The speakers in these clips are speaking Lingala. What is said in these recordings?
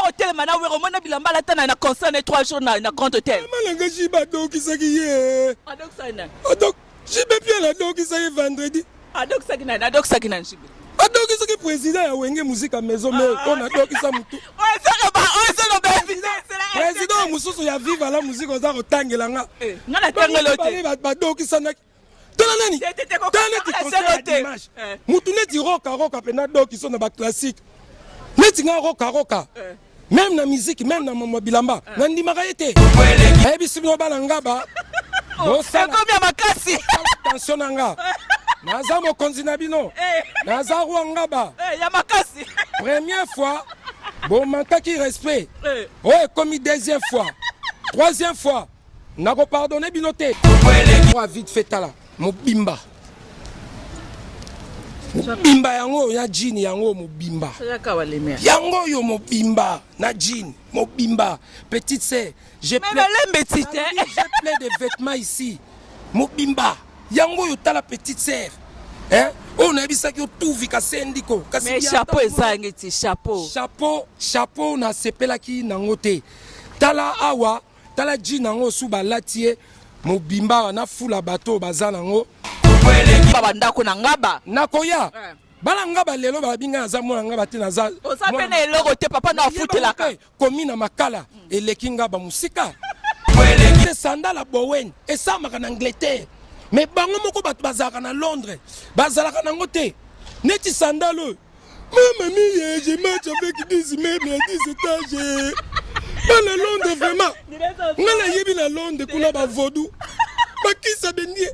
kotelema na Wera, omona bilamba alata na concert na 3 jours na Grand Hotel. Mama na nga JB adokisaki ye. Adokisaki nani? Adok JB Mpiana adokisaki vendredi. Adokisaki nani? Adokisaki nani JB? Adokisaki président ya Wenge Musica Maison Mère oyo nadokisa mutu. Oyo ezoloba, oyo ezoloba Président mosusu ya Viva la Musique oza kotangela nga. Eh, nga natangeli yo te. Badokisanaki. Tala nani? Tala neti concert ya dimanche. Eh. Mutu neti roka roka pena dokiso na ba classique. Neti nga roka roka. Eh. Même na musique, même na mama bilamba, nandimaka ye te. Nayebisi bino bana ngaba. Bosala Ekomi ya makasi. attention na nga. Naza mokonzi na bino. Eh. Naza roi ngaba. Eh, ya makasi. Première fois, bomankaki respect. Eh. Oyo ekomi deuxième fois. Troisième fois, nakopardonne bino te. Oyo vite fait tala mobimba. Mobimba yango oyo ya jean yango mobimba. Yango oyo mobimba na jean mobimba. Petite sœur, j'ai Mais plein, malembe ti te. j'ai plein de vêtements ici. Mobimba yango oyo tala petite sœur. Hein? Oyo nayebisaki yo tuvi kasendiko. Kasi Mais chapeau ezangi ti chapeau. Chapeau, chapeau nasepelaki nango te. Tala awa, tala jean yango su balati ye mobimba awa nafula bato oyo baza nango. Ba bandako na ngaba. Nakoya. Eh. Bana ngaba lelo balobi ngai naza mwana ngaba te naza. Oza pe na eloko te papa na afutelaka. Komi na makala eleki ngaba mosika. Te sandala Bowen esamaka na Angleterre. Mais bango moko bato bazalaka na Londres bazalaka nango te. Neti sandale oyo. Mama mia, je marche avec 10 immeubles à 10 étages. Bana Londres vraiment. Nga nayebi na Londres kuna ba vaudou. Bakisa bendie.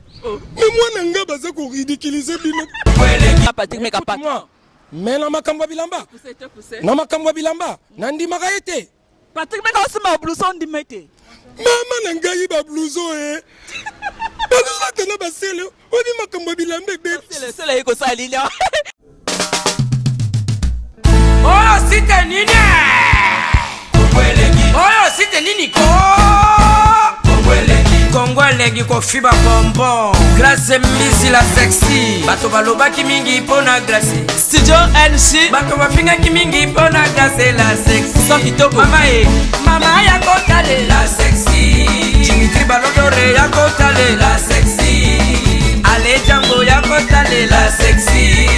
Mais mwana nga baza ko ridiculiser bino. Patrick Meka Patrick. Écoute-moi. Mais na makambo ya bilamba. Na makambo ya bilamba, nandimaka ye te. Patrick Meka osima blouson ndima te. Mama na ngai ba blouson eh. Bazolata na basele, oyebi makambo ya bilamba ebele. Sele sele ye kosala nini awa? Oyo site nini? Oyo site nini ko? Kongo elengi kofiba bonbon. Grace Mbisi la sexy. Bato balobaki mingi mpo na Grace. Studio NG. Bato bafingaki mingi mpo na Grace la sexy. Son kitoko. Mama e, mama ya kotalela sexy. Dimitri Balodore ya kotalela sexy. Ale Django ya kotalela sexy.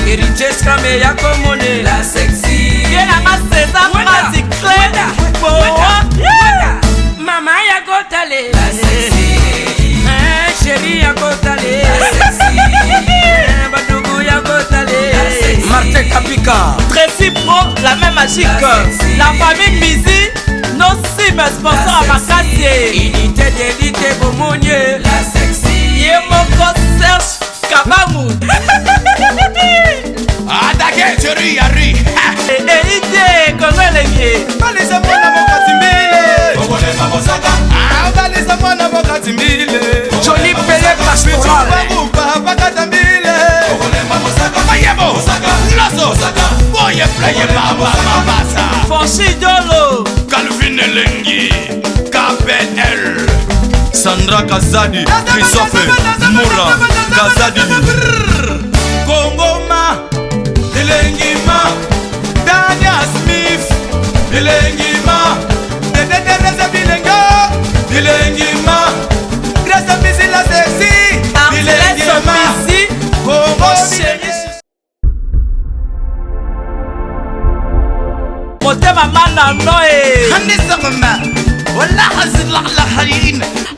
Héritier Scrame ya komonela sexy. Bien na nga César Wenda, Mazi Clé. wenda, Boa. wenda, wenda. Mama ya kotalela sexy. Eh, chérie ya kotalela sexy. Eh, badugu ya kotalela sexy. Martin Kapika. Tracy Pro, la main magique. La famille Mizi, nos sim sponsor à Makasi. Unité d'élite bomonie. La sexy. Ye moko Serge Kabangu. Attaquez, chérie, Harry. Eite, Congo elengi. Balisa mwana mokati mbile. Ah, balisa mwana mokati mbile. Johnny Pelé Pastoral. Bumpa, bakata mbile. Mayebo, Lazo, Boye, Pleye, Baba, Mabasa. Franchi Dolo. Calvin Elengi, KPL. Sandra Kazadi, Christophe Moura, Kazadi. Kongoma, Elengima, Dania Smith, Elengima, Dede Teresa Bilenga, Elengima, Grace Mbisi la sexy, Arcelès Bilengima, Mbisi, Kongo chéri. Motema mana no e.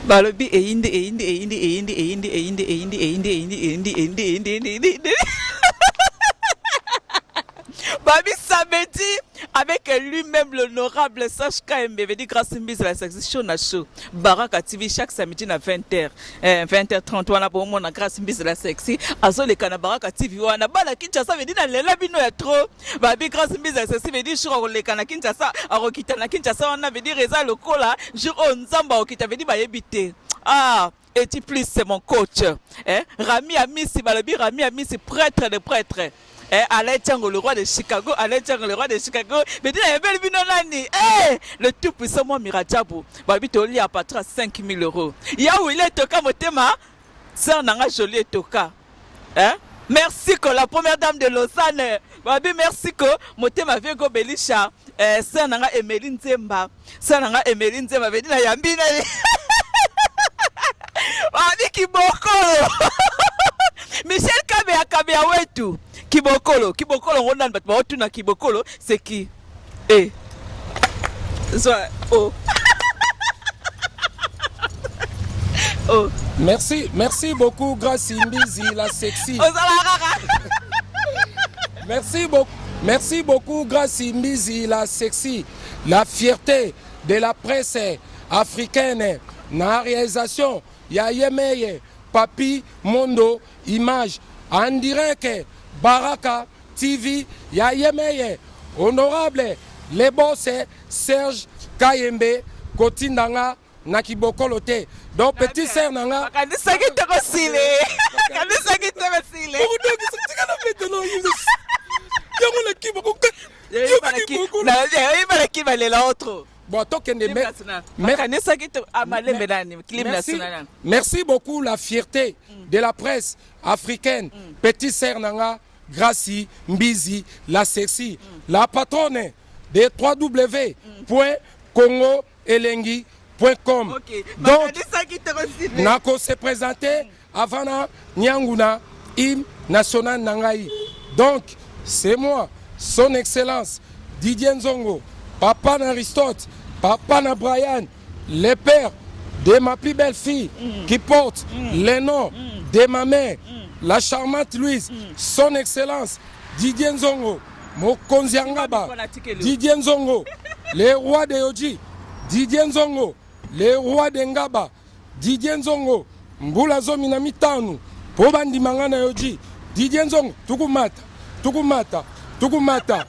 Balobi eyindi eyindi eyindi eyindi eyindi eyindi eyindi eyindi eyindi eyindi eyindi eyindi eyindi eyindi. Babi samedi avec lui-même l'honorable Serge KMB veut dire Grâce Mbisi la sexy show na show Baraka TV chaque samedi na 20h 20h30 wana bomona Grâce Mbisi la sexy azoleka na Baraka TV wana bana Kinshasa veut dire na lela bino ya trop. Babi Grâce Mbisi la sexy veut dire jour akoleka na Kinshasa akokita na Kinshasa wana veut dire eza lokola jour oyo Nzambe akokita veut dire bayebi te. Ah Eti plus c'est mon coach. Eh, Rami Amisi balobi Rami Amisi prêtre de prêtre. Eh, Alain Django le roi de Chicago, Alain Django le roi de Chicago. Mais dis na bino nani? Eh, le tout puissant moi Mirajabu. Balobi tolia patra 5000 euros. Ya Willy etoka motema sœur nanga jolie etoka. Hein? Merci ko la première dame de Lausanne. Babi merci ko motema viego Belisha. Eh, sœur na nga Emeli Nzemba, sœur na nga Emeli Nzemba vedi na yambi na ye. Abi kibokolo. Michel Kabeya Kabeya wetu. Kibokolo, kibokolo ngo nani bato baotuna kibokolo c'est qui? Eh. Zwa oh. Oh. Merci, merci beaucoup Grace Mbizi la sexy. Ozala kaka. Merci beaucoup. Merci beaucoup Grace Mbizi la sexy, la fierté de la presse africaine na réalisation ya Yemeye Papi Mondo image en direct Baraka TV ya Yemeye honorable le boss Serge Kayembe kotinda nga na kibokolo te donc petit sœur na nga bakanisaki tokosile bakanisaki tokosile yango na kibaoyebana balela otro bon tokende bakanisaki malembe nani clime national merci beaucoup la fierté de la presse africaine petit sœur na nga Gracie Mbizi la sexy la patronne de 3w point congo elengi point com okay. Donc nako se présenter avant na nianguna hymne national na ngai donc c'est moi son excellence Didier Nzongo papa na Aristote papa na Brian le père de ma plus belle fille qui porte le nom de ma mère la charmante Louise son excellence Didier Nzongo mokonzi ya ngaba Didier Nzongo le roi de Yoji Didier Nzongo le roi de Ngaba Didier Nzongo mbula 15 mpo bandima nga na Yoji Didier Nzongo tukumata tukumata tukumata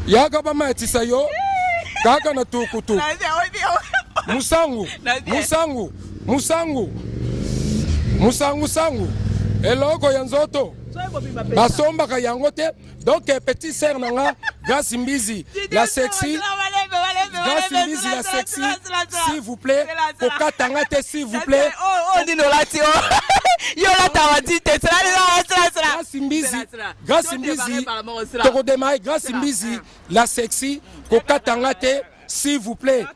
yaka bamatisa yo kaka na tukutuku musangu musangu musangu musangu sangu eloko ya nzoto basombaka yango te donc petit sœur na nga Grace Mbizi la sexy Grace Mbizi la sexy s'il vous plaît kokata nga te s'il vous plaît oh oh nini olati o yo olata wadi te Grace Mbizi Grace Mbizi tokodemare Grace Mbizi la sexy kokata nga te s'il vous plaît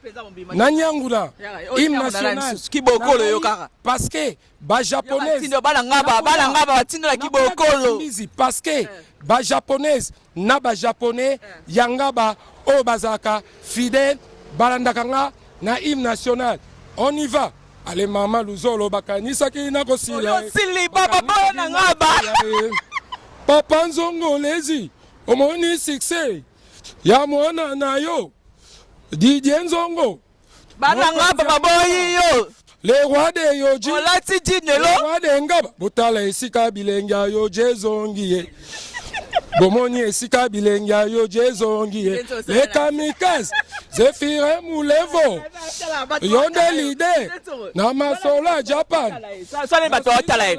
na nyangula hymne national kibokolo yo kaka parce que ba japonaise bana ngaba bana ngaba batinda kibokolo parce que ba japonaise na ba japonais ya ngaba oyo bazalaka fidèle balandaka nga na hymne national on y va ale mama luzolo bakanisaki nakosila osili baba boyo na ngaba papa nzongo lezi omoni succès ya mwana na yo Didier Nzongo bana ngaba baboyi yo le roi de yoji olati jinelo le roi de ngaba botala esika bilenge ya yoji ezongi ye bomoni esika bilenge ya yoji ezongi ye le kamikaze zefire mulevo yo nde leader na masolo ya japan bato baotala ye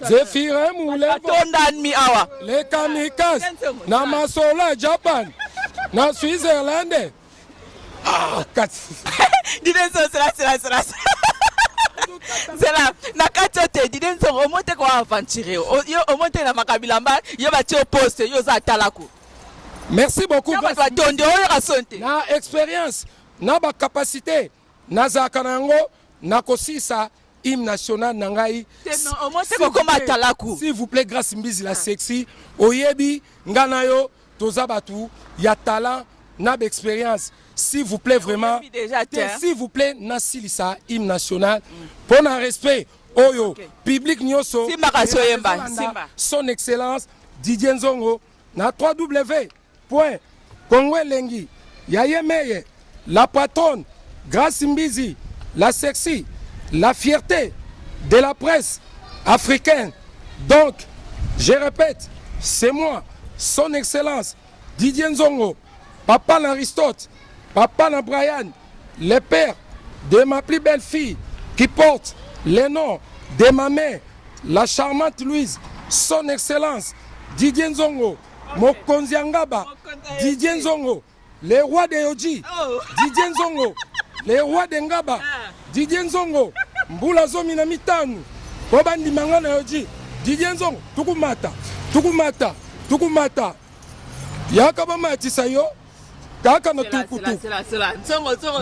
zefire mulevo batondani awa le kamikaze na masolo ya japan na switzerland Ah, kati. Dide nzongo sela sela sela. Sela na kati yo te Dide nzongo omoni te ko aventurer yo omoni te na makabilamba yo batie yo poste yo oza atalaku. Merci beaucoup. Bato batondi oyoka soni te. Na experience na ba capacité nazalaka na yango nakosisa hymne national na ngai. Omoni te kokoma atalaku. S'il vous plaît Grace Mbizi la sexy oyebi nga na yo toza batu ya talent na ba experience s'il vous plaît vraiment s'il vous plaît nasilisa hymne national mpo na respect oyo okay. Public nyonso son excellence Didier Nzongo na 3w point Congo elengi ya ye meye la patronne Grace Mbizi la sexy la fierté de la presse africaine donc je répète c'est moi son excellence Didier Nzongo papa na Aristote papa na Brian le père de ma plus belle fille qui porte le nom de ma mère la charmante Louise son excellence Didier Nzongo mokonzi ya ngaba Didier Nzongo le roi de Yoji oh. Didier Nzongo le roi de Ngaba ah. Didier Nzongo mbula 15 mpo bandima nga na Yoji Didier Nzongo tukumata tukumata tukumata yaka bamatisa yo Kaka na tukutuku.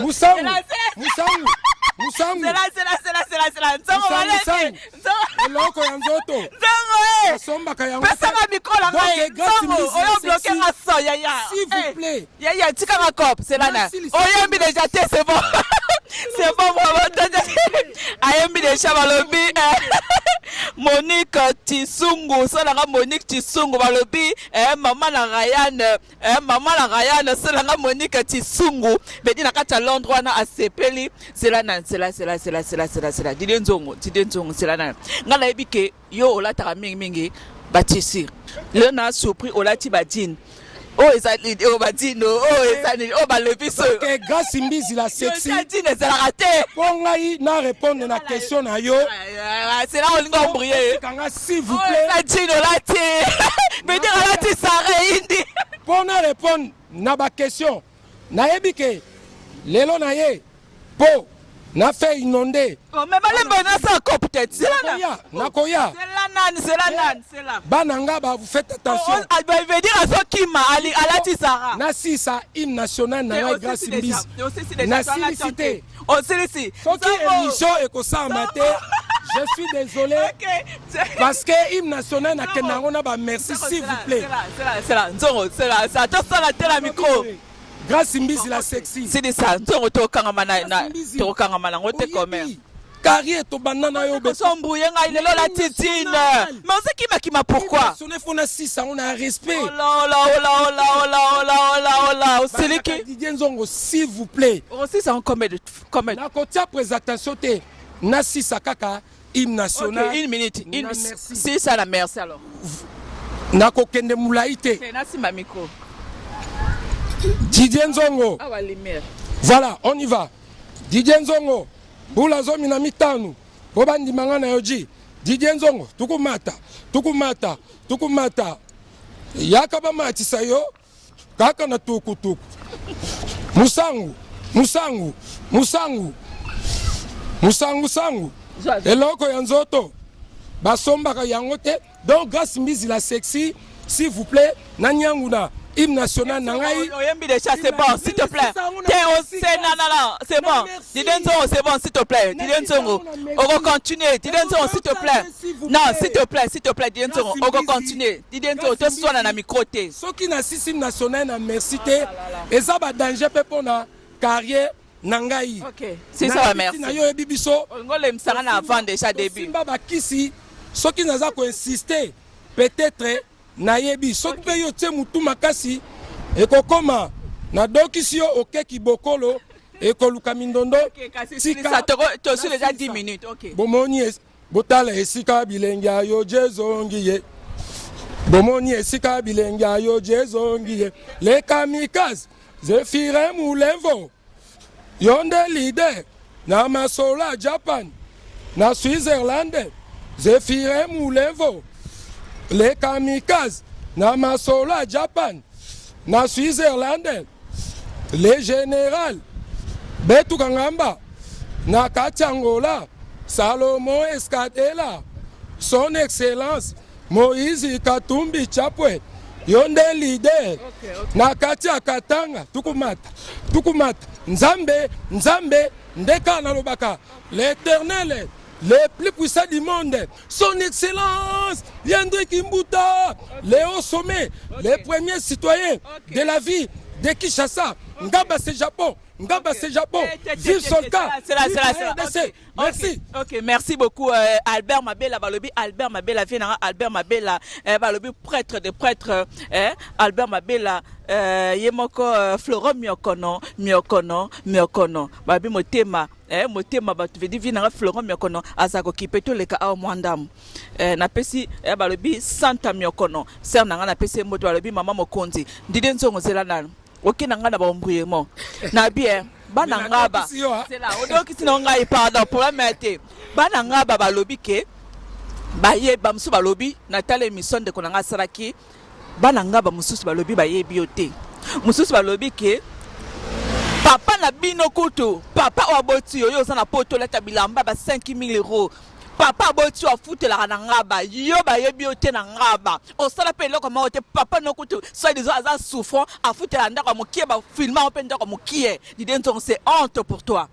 Musangu, musangu, musangu. Musangu, eloko ya nzoto. Asombaka yango. Pesanga micro na ngai. Nzongo, oyo bloquer nga son yaya. S'il vous plaît. Yaya, tika nga cop, c'est là na. Oyembi déjà te, c'est bon. C'est bon vraiment. Ayembi déjà balobi. Monique Tisungu, salanga Monique Tisungu balobi, eh, mama na Ryan, eh, mama na Ryan, salanga Monique Tisungu, bedi na kati ya Londres wana asepeli, zela na zela zela zela zela zela zela Didier Nzongo, Didier Nzongo zela na. Nga nayebi ke yo olataka mingi mingi ba tissu. Lelo na surpris olati ba jean. Oyo eza nini? Oyo ba jean oyo eza nini? Oyo ba levis oyo. Ok, Grace Mbizi la sexy. Yo jean ezalaka te. Po ngai na répondre na question na yo. C'est là olinga embrouiller. Kanga s'il vous plaît. Oyo eza jean olati. Mais dire olati sare indi. Po na répondre na ba question. Nayebi ke lelo na ye po na fait inonder. Oh, mais balemba na sa cop peut-être. C'est là. Nakoya, nakoya. C'est là nan, c'est là nan, c'est là. Bana nga ba vous faites attention. Oh, oh, il veut dire azokima ali alati Sarah. Na sisa hymne national na ngai Grace Mbizi. Na silisi te. Osilisi. Soki émission ekosalama te, je suis désolé. Okay. Parce que hymne national na kenda yango na ba merci s'il vous plaît. C'est là, c'est là. Nzongo, c'est là, ça. Tosala te la micro. Grace Mbizi la sexy. Silisa nzongo tokangama na na tokangama nango te quand même. Carrière tobanda na yo be. Embrouillé ngai lelo la titine. Mais on sait qui m'a qui m'a pourquoi? Sonné faut na sisa on a respect. Oh là oh là oh là oh là oh là oh là oh là oh là osiliki. Didier Nzongo s'il vous plaît. Osisa en combien de combien? Na kotia présentation te. Na sisa kaka hymne national. Okay, une minute. Une merci. Sisa la merci alors. Nakokende mulayi te. Na simba micro. Didier Nzongo. Awa lumière. Voilà, on y va. Didier Nzongo, mbula 15 po bandima nga na yo ji. Didier Nzongo, tukumata, tukumata, tukumata. Yaka bamatisa yo kaka na tukutuku. Musangu, musangu, musangu. Musangu sangu. Eloko ya nzoto basombaka yango te. Donc Grace Mbizi la sexy, s'il vous plaît, na nyangu na hymne national na ngai. Oyembi déjà, c'est bon, s'il te plaît. Te ose, non, non, non, c'est bon. Didier Nzongo, c'est bon, s'il te plaît. Didier Nzongo, on va continuer. Didier Nzongo, s'il te plaît. Non, s'il te plaît, s'il te plaît, Didier Nzongo, on va continuer. Didier Nzongo, to swana na micro te. Soki na sisi hymne national na merci te, eza ba danger pe pona carrière na ngai. Ok, c'est ça, merci. Na yo yebi biso. Olingo lemsanga na avant déjà début. Simba bakisi, soki naza ko insister, peut-être nayebi soki mpe yo tie mutu makasi ekokoma nadokisi yo okeki bokolo ekoluka mindondo. Okay, kasi silisa tosu déjà 10 minutes. Okay. Bomoni botala esika bilenge ya yo jezongi ye. Bomoni esika bilenge ya yo jezongi ye. Les kamikazes Zephyrin Mulemvo yo nde leader na masolo ya Japan na Switzerland. Zephyrin Mulemvo les kamikazes na masolo ya Japan na Switzerland. Le général Betuka Ngamba na kati Angola. Salomon Escadela son excellence Moïse Katumbi Chapwe yo nde leader na kati ya Katanga. Tukumata tukumata Nzambe nzambe nde kaka nalobaka l'éternel le plus puissant du monde, son excellence Yandri Kimbuta, Léo Sommet, le premier citoyen de la ville de Kinshasa. Ngaba c'est Japon, Ngaba c'est Japon, vive Solka, vive la RDC. Merci. Ok, merci beaucoup Albert Mabela balobi Albert Mabela vie nanga Albert Mabela balobi prêtre de prêtre Albert Mabela ye moko Florent Miokono Miokono Miokono balobi motema motema bato vedi vie nanga Florent Miokono aza kokipe toleka awa mwa ndambo napesi balobi Santa Miokono sœur nanga napesi ye mbote balobi mama mokonzi Ndide Nzongo zela nanu oke na ngai na baembrouillement na bien bana ngaba zela odokisi na ngai pardon problème ya te bana ngaba balobi ke baye bamosusu balobi natala émission ndeko na ngai asalaki bana ngaba mosusu balobi bayebi yo te mosusu balobi ke papa na bino kutu papa oyo aboti yo yo oza na poto olata bilamba ba 5000 euros. Papa aboti yo afutelaka na ngaba, yo bayebi yo te na ngaba, osala mpe eloko moko te. Papa no kutu soit disant aza souffrant, afutela ndako ya mokie, ba filma mpe ndako ya mokie. Didier Nzongo, c'est honte pour toi.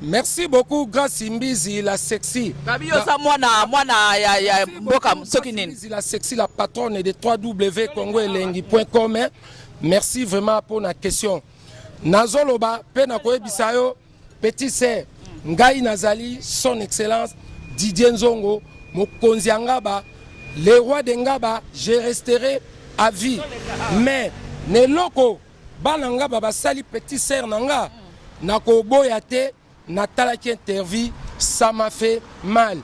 Merci beaucoup Grace Mbizi la sexy. Babi yo sa mwana mwana ya ya mboka soki nini. Mbizi la sexy la patronne de www.congoelengi.com. Merci vraiment pour la question. Nazoloba pe nakoyebisa yo petit sœur ngai nazali son excellence Didier Nzongo mokonzi ya Ngaba le roi de Ngaba je resterai à vie mais neloko bana Ngaba basali petit sœur na nga nakoboya te. Natalaki interview ça m'a fait mal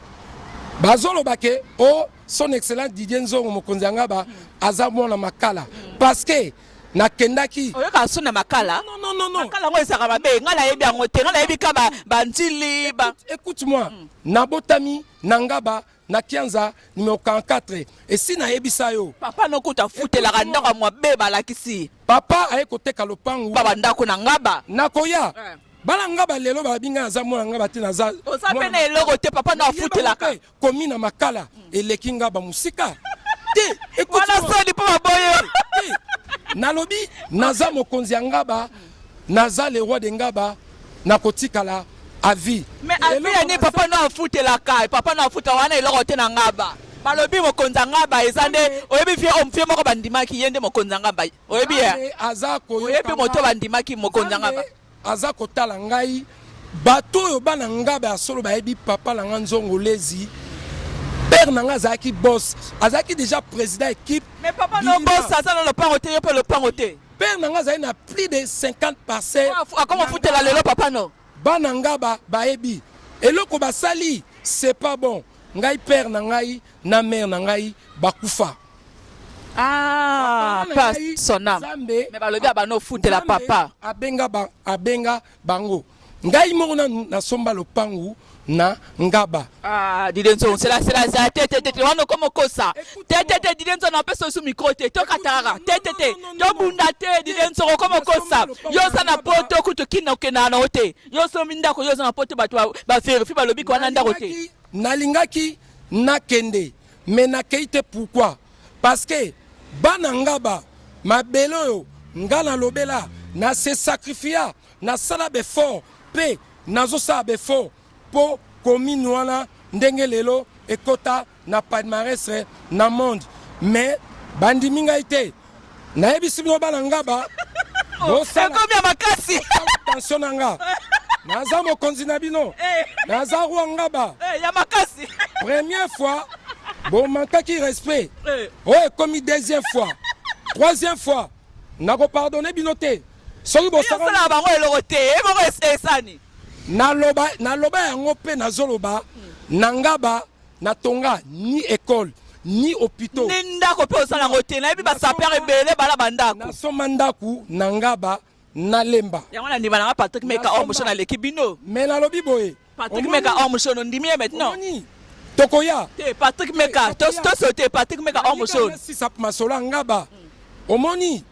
bazoloba ke oh son excellence Didier Nzongo mokonzi ya Ngaba aza mwana makala parce que nakendaki oyokaka soni na makala? Non, non, non, non. Makala yango ezalaka mabe, ngai nayebi yango te, ngai nayebi ka banjili ba écoute moi nabotami na Ngaba na Kianza numero 44 esi nayebisa yo. Papa no kutu afutelaka ndako ya mabe balakisi. Papa aye koteka lopangu. Ba bandako na Ngaba. Nakoya. Eh. Bana Ngaba lelo balobi ngai naza mwana Ngaba te naza. Oza pe na eloko te papa no afutelaka. Komi na makala eleki Ngaba mosika. Te, écoute. Wana soni po baboyo. Nalobi naza mokonzi ya Ngaba, naza le roi de Ngaba, nakotikala à vie. Mais à vie ya nini papa no afutelaka, papa no afuta wana eloko te na Ngaba. Balobi mokonzi ya Ngaba eza nde oyebi vie homme vie moko bandimaki ye nde mokonzi ya Ngaba. Oyebi ye? Aza koyoka. Oyebi moto bandimaki mokonzi ya Ngaba. Aza kotala ngai bato oyo bana Ngaba ya solo bayebi papa na nga Nzongo Lezi. Père na nga azalaki boss, azalaki déjà président équipe. Mais papa no boss aza na lopango te, yo pe lopango te. Père na nga azali na plus de 50 parcelles. Akoma futela lelo papa no. Bana Ngaba bayebi eloko basali c'est pas bon. Ngai père na ngai na mère na ngai bakufa. Ah, pas son âme. Mais balobi abano futela papa. Abenga ba abenga bango. Ngai moko nanu nasomba lopangu na Ngaba. Ah, Didier Nzongo, c'est la, c'est la, c'est la, te, te, te, te, wana okoma okosa. Te, te, te, Didier Nzongo, napesa yo micro te, tokataka, te, te, te, tobunda te, Didier Nzongo, okoma okosa. Yo oza na poto, kutu kina okendaka na yo te. Yo osombi ndako, yo oza na poto, bato ba verifie balobi ko wana ndako te. Nalingaki nakende, mais nakei te pourquoi? Parce que bana Ngaba, mabele oyo nga nalobela, na se sacrifia, nasala ba effort pe nazosala ba effort po commune wana ndenge lelo ekota na palmarès na monde mais bandimi ngai te. Nayebisi bino bana Ngaba bosala ekomi ya makasi. Attention na nga, naza mokonzi na bino, naza roi Ngaba ya makasi. Première fois bomankaki respect, oyo ekomi deuxième fois, troisième fois nako pardonner bino te. Soki bosala bango eloko te, ebongo esani. Naloba, naloba yango pe nazoloba na Ngaba na tonga ni école ni hôpitaux ni ndako pe osala yango te. Nayebi ba sapeur ebele bala ba ndako. Nasomba ndako na Ngaba na Lemba. Yango na ndima na nga Patrick Meka homme chaud naleki bino. Mais nalobi boye. Patrick Meka homme chaud ondimi ye maintenant. Omoni tokoya. Te Patrick Meka to to Patrick Meka homme chaud. Sisa masolo ya Ngaba. Omoni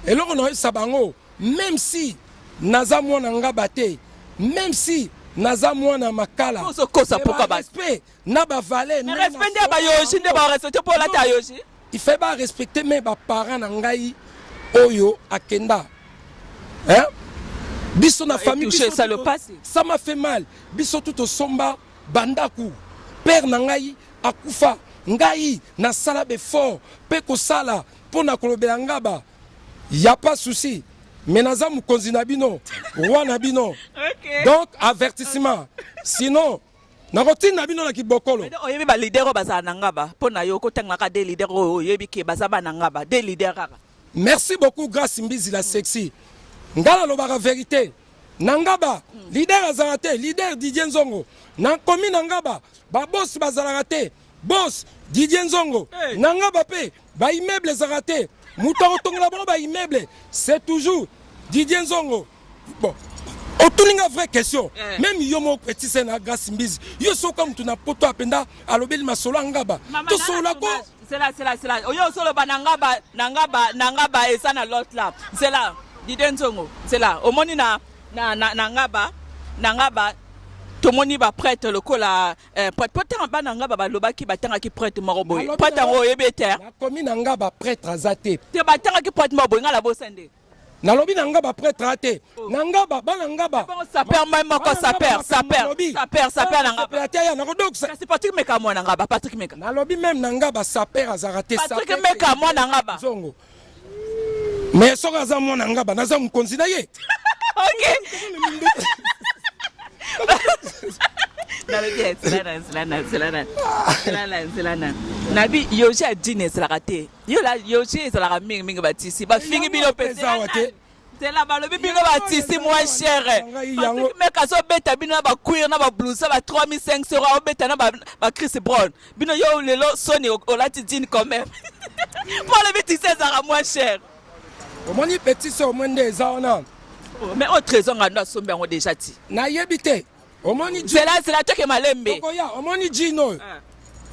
eloko na oyebisa bango même si naza mwana Ngaba te, même si naza mwana Makala. Ozokosa pourquoi ba respect na ba valeur. Mais respect nde ba yoshi nde ba respecter po lata yoshi. Il faut ba respecter mais ba parents na ngai oyo akenda. Hein? Biso na famille biso ça le passe. Ça m'a fait mal. Biso tout osomba bandaku. Père na ngai akufa. Ngai nasala befort pe kosala po na kolobela Ngaba. Y a pas souci. Mais naza mokonzi na bino, roi na bino. Okay. Donc avertissement. Sinon nakotinda bino na kibokolo. Oyebi ba leader oyo bazala na Ngaba mpo na yo okotangaka des leader oyo oyebi ke baza bana Ngaba, des leader kaka. Merci beaucoup Grace Mbizi la sexy. Nga nalobaka verite. Na Ngaba leader azala te, leader Didier Nzongo. Na komi na Ngaba ba boss bazalaka te. Boss Didier Nzongo. Hey. Na Ngaba pe ba immeuble ezalaka te. Moto akotongela bango ba immeuble c'est toujours Didier Nzongo. Bon, otuni nga vraie question. Eh. Même yo moko petit sœur na Grace Mbizi, yo soka mutu na poto apenda alobeli masolo ya Ngaba. Mama, Tosolola ko. Zela, zela, zela. Oyo osoloba na Ngaba, na Ngaba, na Ngaba eza na l'autre là. Zela, Didier Nzongo. Zela, omoni na na na, na Ngaba, na Ngaba. Tomoni ba prêtre lokola eh, prêtre po tanga bana nga ba balobaki batangaki prêtre moko boye. Prêtre yango oyebi ete nakomi na nga ba prêtre aza te. Te batangaki prêtre moko boye nga la bosa nde. Nalobi na nga ba prêtre aza te. Oh. Na nga ba bana nga ba. Bongo saper mai moko saper saper saper saper na nga. Saper ya nakodokisa. Kasi Patrick Meka mwana nga ba Patrick Meka. Nalobi même na nga ba saper azaka te. Patrick Meka mwana nga ba. Zongo. Mais soki aza mwana ngaba naza mokonzi na ye. Ok. Nalobi ya nzela na nzela na nzela na nzela na nzela na nabi yoji adini ezalaka te yo la yoji ezalaka mingi mingi batisi bafingi bino mpe awa te nzela balobi bino batisi moins cher Patrick Meka azobeta bino na bacuir na bablousa ba 3500 euro aobeta na ba Chris Brown bino yo lelo soni olati jean quand même mpo alobi tisi ezalaka moins cher. Omoni petit sœur omoni nde eza wana. Oh, mais oyo trésor ngando asombi yango déjà ti. Nayebi te. Omoni nzela nzela toke malembe. Okoya omoni jean oyo. Ah.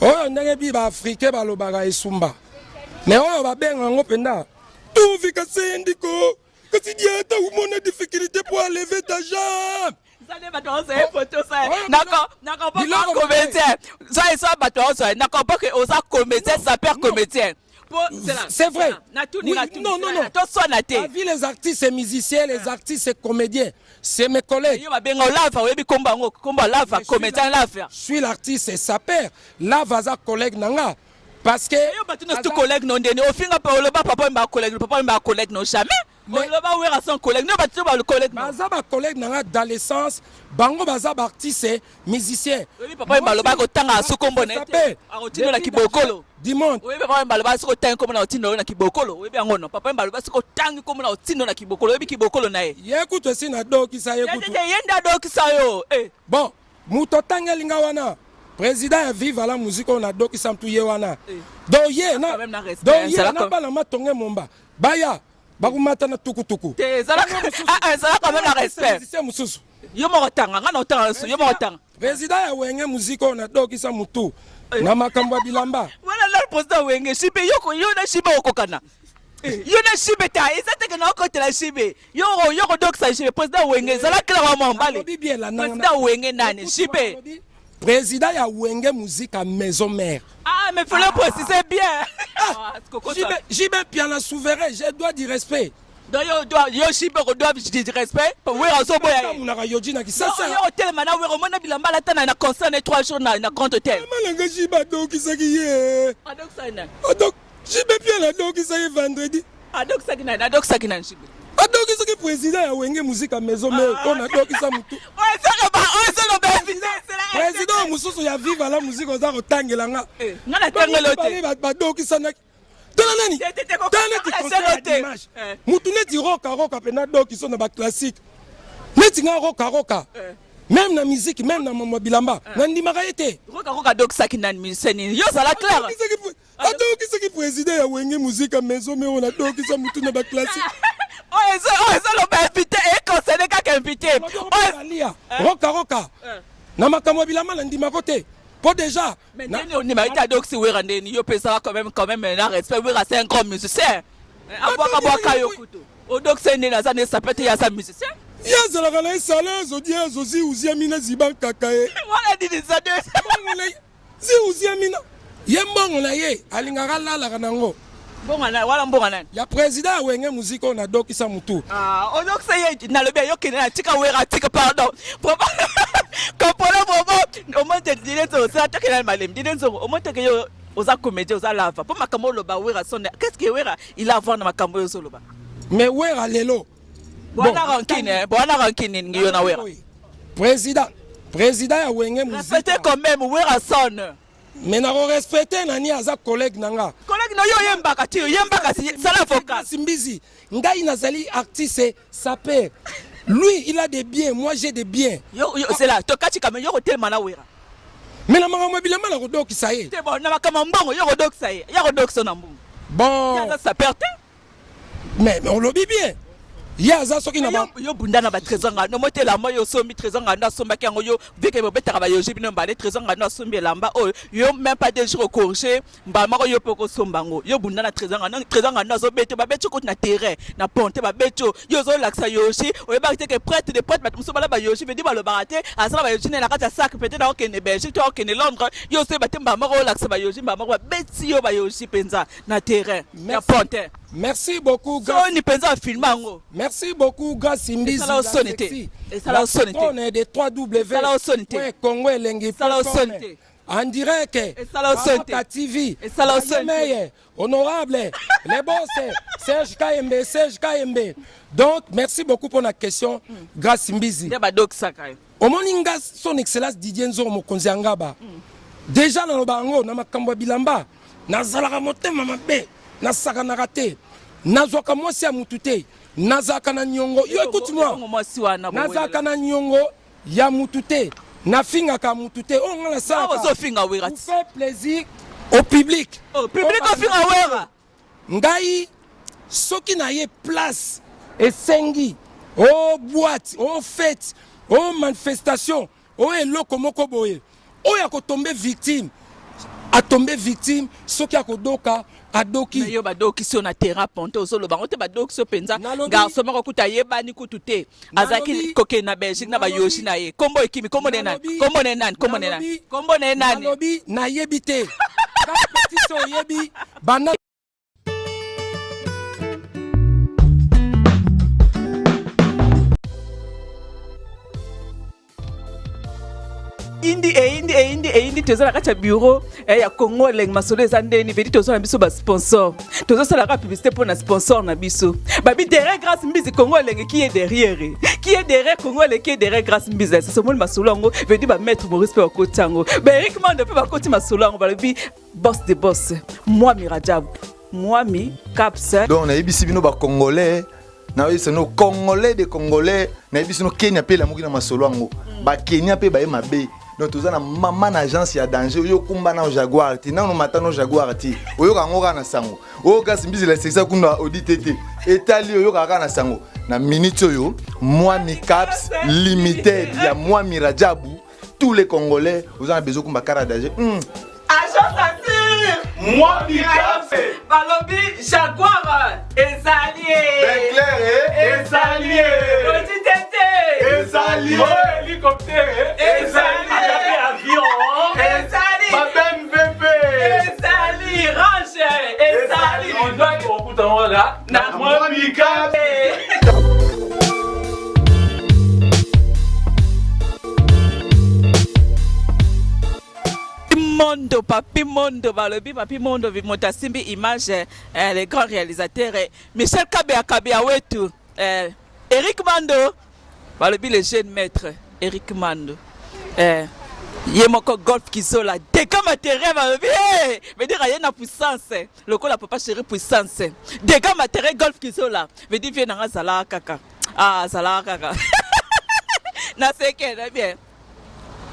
Oyo ndenge bi ba africain balobaka esumba. Mais oyo babenga yango mpenza tuvika sendiko kasi diata umona difficulté pour enlever ta jambe. Zale bato bazwa ye photo sa nako nako pas comédien ça et ça bato bazwa nako pas que oza comédien sapeur comédien. C'est vrai. Oui, non, non, non. La vie, les artistes et musiciens, les artistes et comédiens, c'est mes collègues. Yo babenga lava, oyebi komba yango, komba lava, comédien lava. Je suis l'artiste et sapeur. Lava aza collègue nanga. Parce que yo bato nyonso collègue no ndeni ofinga pa oloba papa mba collègue, papa mba collègue no jamais. Oloba wera son collègue, no bato ba collègue. Baza ba collègue nanga dans le sens bango baza ba artiste musicien. Oyebi papa mba aloba kotanga su kombo na ye te. Akotinda na kibokolo. Du monde. Oyebi papa mba aloba soki otangi kombo na otinda yo na kibokolo. Oyebi yango no. Papa mba aloba soki otangi kombo na otinda na kibokolo. Oyebi kibokolo na ye. Ye kutu esi nadokisa ye kutu. Ye nde adokisa yo. Eh. Bon, moto otangeli nga wana président ya viva la musique oyo nadokisa mutu ye wana. Eh. Donc ye na donc ye na bana matonge momba baya bakomata na tukutuku. Te ezala ah, ezala quand même na respect. Musicien mosusu. Yo moko tanga nga na otanga yo moko tanga. Président ya Wenge musique oyo nadokisa mutu eh. na makambo ya bilamba. Wana la président Wenge shibe yo yo na shibe okokana. Eh. Yo na shibe ta eza te ke na okotela shibe. Yo yo kodokisa shibe président Wenge ezala kila wa mwambale. Président Wenge nani shibe. Président ya Wenge musique à maison mère. Ah mais faut le préciser bien. Ah, ah JB Piana souverain, je dois du respect. Donc yo dois yo JB ko doit du respect. Wera ozo boya. Munaka yoji na kisasa. Yo otelema na wera omona bilamba alata na concert na 3 jours na na grand hôtel. Mama nanga JB adokisaki ye. Adokisaki nani? Adok JB Piana adokisaki vendredi. Adokisaki nani? Adokisaki nani JB? Adokisaki président ya Wenge Musica Maison Mère oyo nadokisa mutu. Président mosusu ya Viva la Musique oza kotangela nga. Eh, nga natangelo te. Badokisanaki. Tala nani? Tala neti concert ya dimanche. Eh. Mutu neti roka roka mpe nadokiso na ba classique. Neti nga roka roka. Eh. Même na musique, même na mambo bilamba, nandimaka ye te. Roka roka adokisaki nani musicien nini? Yo zala clair. Adokisaki président ya Wenge Musica Maison Mère oyo adokisa mutu na ba classique. Oyo ezoloba invité econcerne kaka invité. Oyo roka roka na makambo ya bilamba na ndimako te. Po déjà Mais ndeni ondima ete adokisi Wera ndeni yo pesaka quand même quand même na respect Wera c'est un grand musicien. Abwaka bwaka yo kutu. Odokisa ndeni aza ne sapete ya aza musicien. Ye azalaka na ye sala azodia azozi uziamina ziba nkaka ye. Wana nini zade. Zi uziamina ye mbongo na ye alingaka alalaka nango. Mbongo na wala mbongo nani? Ya président ya Wenge Musique oyo nadokisa mutu. Ah, odokisa ye nalobi ayokende na tika Wera tika pardon. Comprends vraiment omoni te Dide Nzongo sala tokende na malembe Dide Nzongo omoni te ke yo oza comédien oza lava mpo makambo oloba Wera son qu'est-ce que Wera il a à voir na makambo oyo ozoloba? Mais Wera lelo Bwana rancune, bwana rancune ngi yo na Wera. Président, président ya Wenge Musique. Respectez quand même Wera son. Mais na ko respecter nani aza collègue na nga. Collègue na yo yembaka ti yembaka si sala vocal. Simbizi, ngai nazali artiste sapeur. Lui, il a des biens, moi j'ai des biens. Yo, yo c'est là, tokati quand même yo kotelema na Wera. Mais na makambo ya bilamba na kodokisa ye. Te bon, na makambo mbongo yo kodokisa ye. Ya kodokisa na mbongo. Bon. Ya sapeur te. Mais, mais olobi bien. Ye aza soki na ba yo bunda na ba Trésor Ngando mote elamba yo osombi Trésor Ngando asombaki yango yo vu que bobetaka ba yoji bino mbale Trésor Ngando asombi elamba oyo yo même pas deux jours ocorrige mbala moko yo mpe okosomba yango yo bunda na Trésor Ngando Trésor Ngando azobete babeti koti na terrain na ponte babeti yo yo ozolakisa yoji oyebaki te ke prêtre de prêtre bato mosusu bala ba yoji vedi balobaka te aza na ba yoji na kati ya sac peut-être akokende Belgique to akokende Londres yo ozoyeba te mbala moko olakisa ba yoji mbala moko babeti yo ba yoji mpenza na terrain ya ponte. Merci beaucoup Soni penza a filma yango. Merci beaucoup Grace Mbizi. Esala soni te. Esala soni te. On est de 3W. Esala soni te. Congo elengi. Esala soni te. En direct. Esala soni te. TV. Esala soni te. Honorable, les boss, Serge Kayembe, Serge Kayembe. Donc, merci beaucoup pour la question, Grace Mbizi. Nde badokisaka yo. Omoni nga son excellence Didier Nzoro mokonzi ya ngaba. Déjà naloba yango na makambo ya bilamba. Nazalaka motema mabe, nasakanaka te, nazwaka mwasi ya mutu te, nazalaka na niongo. Yo écoute moi, nazalaka na niongo ya mutu te, nafingaka mutu te. Oyo nga nasalaka ozofinga Wera pour faire plaisir au public. Oh, public ofinga Wera. Ngai soki na ye place esengi o oh, boîte o oh, fête o oh, manifestation Oyo eloko moko boye oyo ako tombe victime atombe victime soki akodoka adoki. Mais yo badokisi yo na terrain ponte ozoloba yango te badokisi yo mpenza garçon moko kutu ayebani kutu te azalaki kokende na Belgique na bayoshi na ye kombo ekimi kombo na ye nani kombo na ye nani kombo na ye nani kombo na ye nani nalobi nayebi te petit oyebi banda Indi eyindi eyindi eyindi toza na kati ya bureau eh, ya Congo Elengi masolo eza ndeni vedi toza na biso ba sponsor tozosala kaka publicité mpo na sponsor na biso babi derrière Grâce Mbizi Congo Elengi qui est derrière qui est derrière Congo Elengi qui est derrière Grâce Mbizi sasa omoni masolo yango vedi ba maître Maurice mpe bakoti yango ba Eric Mando mpe bakoti masolo yango balobi boss de boss Mwami Rajabu Mwami Caps donc nayebisi bino ba congolais nayebisi bino congolais de congolais nayebisi bino kenya mpe elamuki na masolo yango mm. bakenya mpe baye mabe donc toza na mama na agence ya danger oyo okumba nao jaguar te nano mata no jaguar te oyoka yango kaka na sango oyo kasi mbisi la sekisa kuna odi te te etali oyokaka kaka na sango na minute oyo mwami caps limited ya mwami rajabu tous les congolais oza na besoin kumba kara danger mm. Agence assure Moi Bikafe balobi Jaguar ezali Beclair ezali Odi tete ezali hélicoptère ezali Atape avion ezali ba MVP ezali Range ezali okuta ngo na Moi Bikafe Mondo Papi Mondo balobi Papi Mondo moto asimbi image eh, le grand réalisateur eh, Michel Kabea Kabea wetu eh, Eric Mando balobi le jeune maître Eric Mando eh, ye moko golf kizola deka materiel balobi hey, veut dire aye na puissance lokola papa chéri puissance deka materiel golf kizola veut dire vie nanga azalaka kaka ah azalaka kaka naseke na bien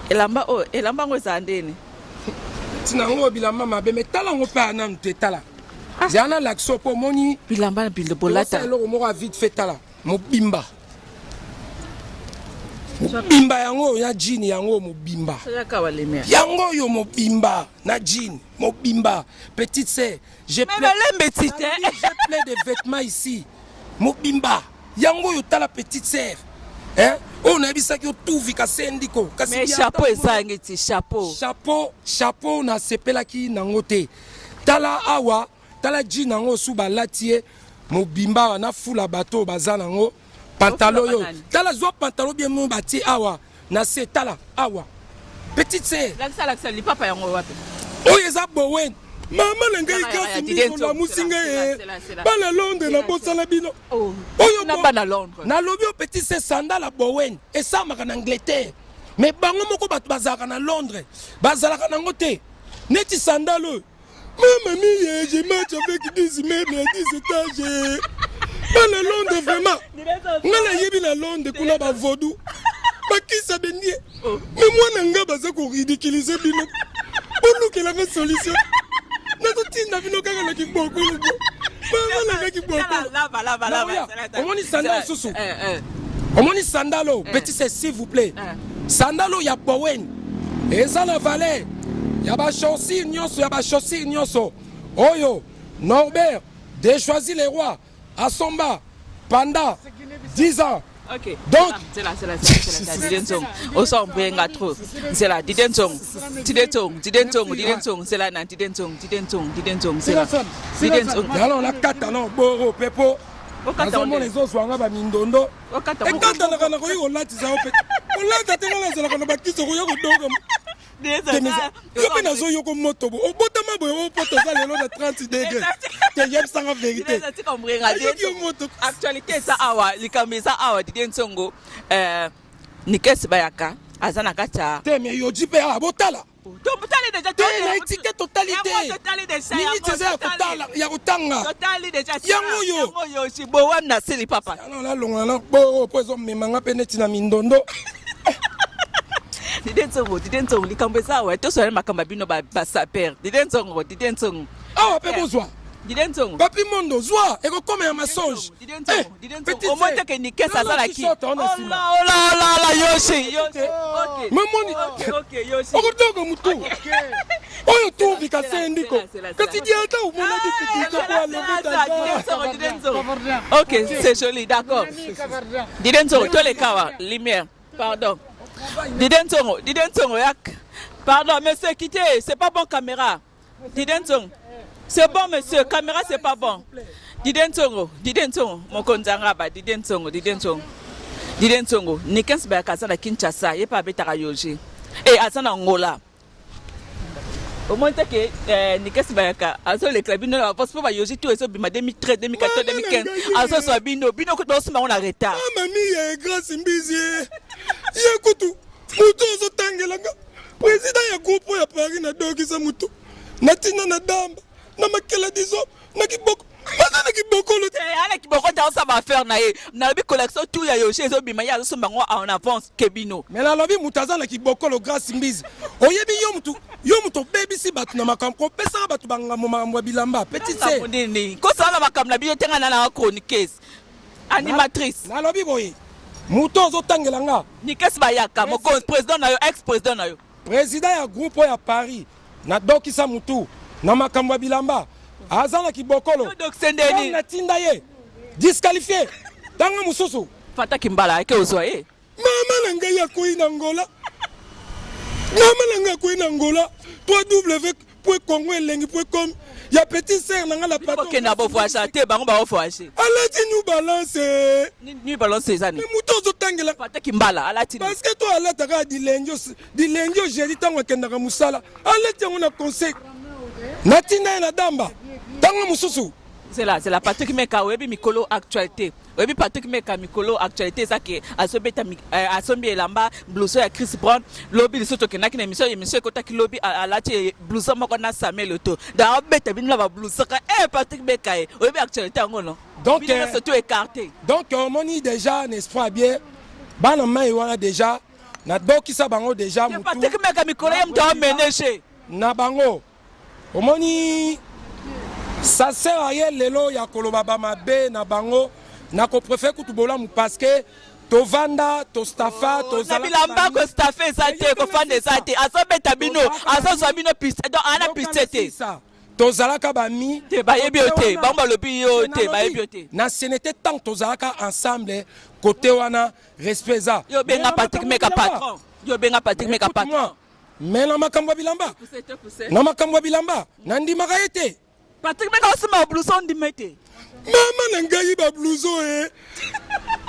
elamba oyo elamba yango ezala ndeni ntina yango bilamba mabe me tala yango mpe nanu te tala ah. zala na lakso mpo omoni bilamba na bolata eloko moko ya vite fait tala mobimba mobimba yango oyo na jean yango mobimba yango oyo mobimba na jean mobimba petite sœur j'ai plein, plein de vêtements ici mobimba yango oyo tala petite sœur hein oyo nayebisaki yo tuvi kasendiko kasi mais chapeau ezangi ti chapeau chapeau chapeau nasepelaki nango te tala awa tala jean yango osu balati ye mobimba awa nafula bato oyo baza nango pantalon oyo tala zwa pantalon bien mo batie awa na se tala awa petite sœur lakisa lakisa lipapa yango wapi oyo eza bowen mama na ngai kasi miso lamusi ngai eh. bana londres nabosana bino oh. oyo nalobi yo petit sœur sandala bowen esalamaka na angleterre mais bango moko bato bazalaka na londres bazalaka nango te neti sandale oyo Mama mia, je match avec 10 immeubles à 10 étages. Bana Londres vraiment. Nga nayebi na Londres kuna ba vaudou. Bakisa bendie. Oh. Mais mwana nga baza ko ridiculiser bino. Bolukela nga solution. Nazotinda bino kaka na kibokolo. Mama nangaki omoni sandale susu, omoni sandalo, petit c'est, s'il vous plaît, sandalo ya Bowen eza na valeur ya bachaussure nyonso, ya bachaussure nyonso oyo Norbert de Choisy le Roi asomba pendant 10 ans. Ok. Donc- Zela, zela, zela, zela, Dide Nzongo. Oso mbenga trop. Zela, Dide Nzongo. Dide Nzongo, Dide Nzongo, Dide Nzongo, zela na Dide Nzongo, Dide Nzongo, Dide Nzongo, zela. Dide Nzongo. Yalo nakata na boro pepo. Okata. Nazomona. Onde. Ezozwanga bamindondo. Okata. Ekatanaka na koyi kolatisa yo mpe kolata te. Nga nazalaka na bakisi okoya kodoka. Yo mpe nazoyoko moto bo obotama boye, opo toza lelo na 30 degré te. Yebisanga vérité. Ayoki yo moto. Actualité eza awa, likambo eza awa. Dide Nzongo, Nikesi Bayaka aza na kati ya Te, me yoji mpe awa botala. Totali déjà. Te, na etike totali te. Yango totali déjà. Miniti eza ya kotala, ya kotanga. Totali déjà. Yango oyo. Yango oyo bowam na sili papa. Ano nalongola na boro mpo ezomemanga mpe neti na mindondo. Dide Nzongo, Dide Nzongo, likambo eza awa, tosala makambo ya bino basaper. Dide Nzongo, Dide Nzongo. Awa mpe bozwa. Dide Nzongo. Papi Mondo, zwa ekokoma ya masonge. Dide Nzongo, Dide Nzongo, omoni te ke Nikes azalaki? Ola Ola ola ola, Yoshi, Yoshi, ok. Mamoni. Ok, Yoshi. Okotoka mutu oyo tuvika sendiko kasi diata omona difficulté po aleve. Ok, c'est joli, d'accord. Dide Nzongo, toleka wa lumière, pardon. Dide Nzongo, Dide Nzongo, yak, pardon monsieur, quittez, c'est pas bon, caméra. Dide Nzongo, c'est bon monsieur, caméra, c'est pas bon. Dide Nzongo, Dide Nzongo, mokonzi anga ba Dide Nzongo, Dide Nzongo, Dide Nzongo, Nikens Bayaka aza na Kinshasa, ye mpe abetaka yoji e aza na Ngola. Omoni te ke Nikesi Bayaka azolekela bino na bavance mpo bayoji to ezobima 2013, 2014, 2015, azozwa bino, bino kutu baosomba yango na retard. Mami ya Grâce Mbizi ye kutu motu azotangelanga président ya groupe ya Paris. Nadokisa motu, natinda na damba na makela diso na kiboko, aza na kibokolo. Te, ala kiboko te, aosala baaffaire na ye. Nalobi collection tout ya yoji ezobima, ye azosomba yango en avance ke bino. Me nalobi moto aza na kibokolo, Grâce Mbizi, oyebi yo motu, yo moto obebisi bato na makambo kopesaka bato bangambo, makambo ya bilamba, petit se. Makambo nini? Kosala na makambo na bino te. Ngai na chroniqueuse animatrice. Nalobi boye, moto ozotangela nga. Nikesi Bayaka, mokonzi, président na yo, ex président na yo. Président ya groupe oyo ya Paris, nadokisa mutu na makambo ya bilamba, aza na kibokolo. Yo dokise ndeni? Natinda ye disqualifié ntango mosusu. Fataki mbala ake ozwa ye. Mama na ngai akoyi na Ngola, mama na ngai akoyi na Ngola, 3w point congo elengi point com ya petit sœur na ngai la patron. Bokenda bovoyage te, bango baovoyage. Alati New Balance. New Balance eza nini? Me moto ozotangela. Fataki mbala alati nini? Parce que to alataka du lundi au jeudi ntango akendaka mosala, alati yango na conseil. Natinda ye na damba ntango mosusu. Zela, zela, Patrick Meka, oyebi mikolo actualité, oyebi Patrick Meka mikolo actualité eza ke azobeta asombi elamba blouson ya Chris Brown. Lobi lisusu tokendaki na émission, émission ekotaki lobi, alati blouson moko na Samuel Eto'o, donc abeta bino na bablouson ka Patrick Meka ye. Oyebi actualité yango, non? Donc, bino nyonso to écarté. Donc omoni déjà, n'est-ce pas bien, bana mai wana déjà nadokisa bango déjà mutu. Patrick Meka mikolo ye moto amenege. Na bango omoni, ça sert à rien lelo ya koloba bamabe na bango. Nakopréfère kutu bolamu parce que tovanda, tostafa. Na bilamba kostafe eza te, kofanda eza te. Azobeta bino, azozwa bino piste, donc ana piste te. Tozalaka bami. Te, bayebi yo te, bango balobi yo te, bayebi yo te. Na senete tant tozalaka ensemble, côté wana respect eza. Yo benga Patrick Meka patron, yo benga Patrick Meka patron. Me na makambo ya bilamba, na makambo ya bilamba nandimaka ye te. Patrick Meka osomba blouson, ndima te. Mama na ngai, bablouson e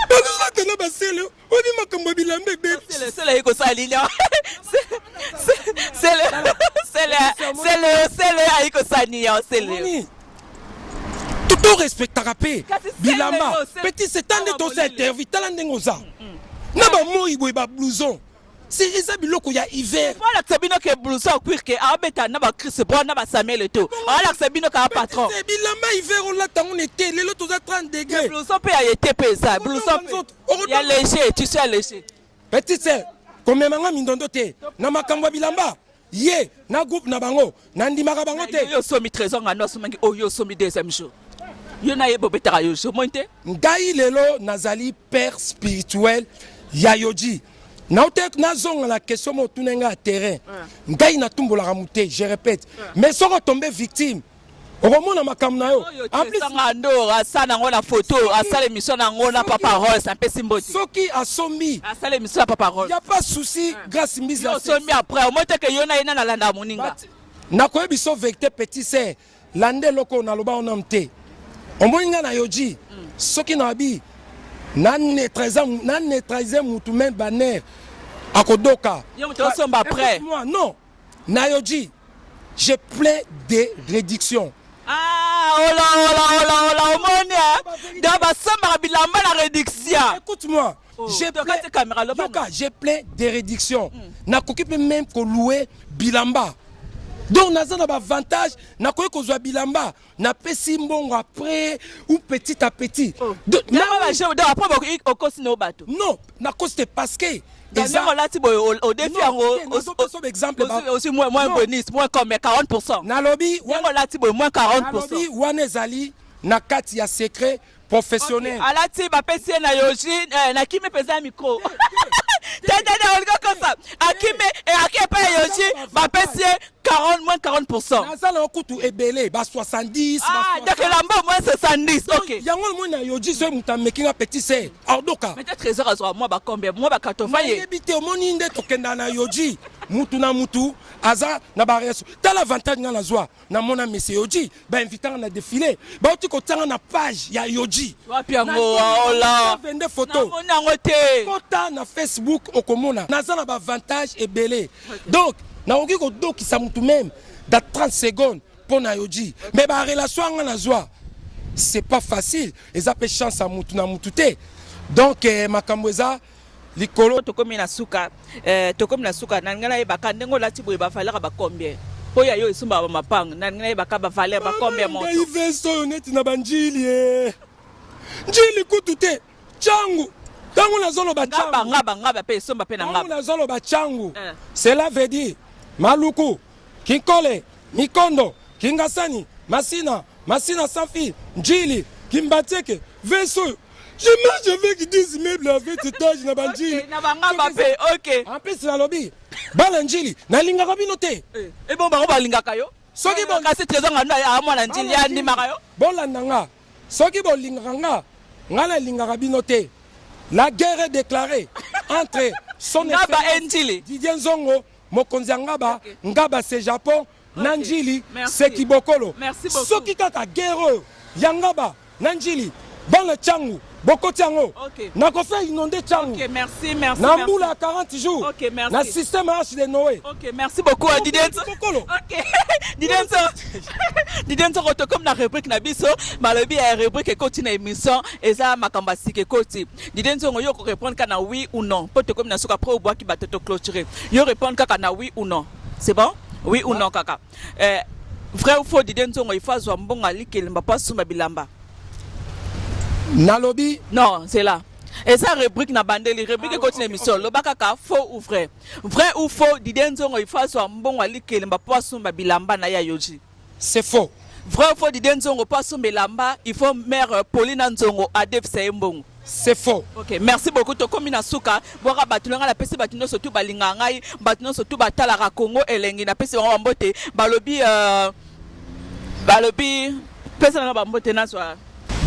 bazolata na basele, oyebi makambo ya bilamba ebebi. Sele ayi kosala nini? Sele, sele, sele, sele ayi kosala nini? Sele. Torespectaka mpe bilamba, petit. C'est nde toza interview, tala ndenge oza na bamoi boye, bablouson si eza biloko ya hiver. Alakisa bino ke blouson cuir ke aobeta na ba Chris Brown na ba Samuel Eto'o, alakisa bino kaka patron. Bilamba hiver olata yango na été, lelo toza 30 degré. Blouson mpe ya été mpe eza blouson ya léger, tissu ya léger. Petite sœur, komemanga mindondo te na makambo ya bilamba. Ye na groupe na bango, nandimaka bango te. Yo osomi Trésor Ngano, asomaki oyo, osombi deuxième jour. Yo na ye bobetaka Yoji, omoni te? Ngai lelo nazali père spirituel ya Yoji. Naute nazonga na question moko otuna ngai ya terrain. Ngai natumbolaka moto te, je répète. Mais soki otombe victime, okomona makambo na yo. En plus, Ngando asala yango na photo, asala émission na yango na Papa Rolls, apesi mbote. Soki asombi, asala émission na Papa Rolls. Y a pas souci, Grâce Mbizi. Yo osombi après, omoni te ke yo na ye nani alandaka moninga. Nakoyebi so vérité petit sœur. Landa eloko oyo naloba yo nanu te. Omoni nga na Yoji, soki nabi na neutraliser na neutraliser mutu meme ba nerfs akodoka. Yo mutu osomba après. Moi non. Na Yoji, j'ai plein de réductions. Ah, ola ola ola ola omoni hein. Donc basombaka bilamba na réduction. Écoute-moi. Oh, J'ai donc, plein kati caméra, loba Yoka, j'ai plein de réductions. Nakoki pe même ko louer bilamba. Donc naza na ba avantage, nakoki kozwa bilamba, napesi mbongo après ou petit à petit. Oh. Donc, na na ba jeu donc après bakoki okosi no bato. Non, nakosi te parce que Donc, ndenge olati boye odefi Non, yango te, nazopesa ba exemple ba- aussi moins moins Non. bonus moins combien 40%. Nalobi Ndenge olati boye moins 40%. nalobi wana ezali na kati ya secret professionnel. Okay. Alati bapesi ye na Yoji eh, nakimi mpenza micro te te te olingi okosa akimi eh, aki epai ya Yoji bapesi ye 40 moins 40%. Naza na kutu ebele ba 70 ah, ba donc elamba moins 70 ok. Yango omoni na Yoji soki moto ameki nga petit sœur aodoka. Mais trésor azwa mwa ba combien mwa ba 80 ye. Nayebi te omoni nde tokenda na Yoji mutu na mutu aza na ba reaction. Tala avantage nga nazwa. Namona monsieur Yoji ba invita nga na defile bauti kotia nga na page ya Yoji. Wapi yango ola? 22 photo. Namoni yango te. Kota na Facebook okomona. Naza na ba avantage ebele. Donc nakoki kodokisa mutu meme dans 30 secondes mpo na Yoji. Mais ba relation nga nazwa c'est pas facile. Eza pe chance ya mutu na mutu te. Donc eh, makambo eza likolo. Tokomi na suka eh, tokomi na suka nalingi nayebaka ndenge olati boye bavaleur ba combien mpo ya yo esumbaka bamapanga nalingi nayebaka bavaleur ba combien moto ngai veste oyo neti na banjili e njili kutu te cangu ntango nazoloba ngaba ngaba ngaba mpe esomba mpe na ntango ngaba nazoloba cangu Eh. cela veut dire maluku kinkole mikondo kingasani masina masina safi njili kimbatseke veste oyo je marche avec 10 immeubles avec étage na banjili Ok, na bangaba mpe ok en plus nalobi bana njili nalingaka bino te ebongo bango balingaka yo Soki bo- kasi trésor ngando amwana njili ye andimaka yo bolanda nga soki bolingaka nga nga nalingaka bino te la guerre est déclarée entre son Ngaba excellence et Njili. Didier Nzongo mokonzi ya ngaba ngaba c'est Japon na Njili Merci. c'est Kibokolo Merci beaucoup. soki kaka guerre oyo ya ngaba na Njili bana Tshangu bokoti yango Ok. nakofa inonde Tshangu ok merci merci na merci. mbula ya 40 jours Ok, merci. na système arche de Noé Ok, merci beaucoup Ok, Didier Nzongo. Bokolo. Ok. Didier Nzongo. Didier Nzongo tokomi na rubrique na biso balobi ya rubrique ekoti na émission eza makambo ya sika ekoti. Didier Nzongo yo ko répondre kaka na oui ou non po tokomi na suka après obwaki bato to clôturer. Yo répondre kaka na oui ou non. C'est bon? Oui ou non kaka. Eh, vrai ou faux Didier Nzongo il faut azwa mbongo ya likelemba po asomba bilamba. Nalobi Non, c'est là. Eza rubrique na bandeli, rubrique ekoti na émission. Loba kaka faux ou vrai. Vrai ou faux, Didier Nzongo il faut azwa mbongo ya likelemba po asomba bilamba na ye ya Yoji. C'est faux. Vrai ou faux, Didier Nzongo po asomba elamba, il faut mère Paulina Nzongo adefisa ye mbongo. C'est faux. Ok, merci beaucoup. Tokomi na suka. Bwaka bato na ngai napesi bato nyonso tu balingaka ngai, bato nyonso tu batalaka Congo elengi, napesi bango bambote. Balobi euh, balobi pesa na bambote nazwa.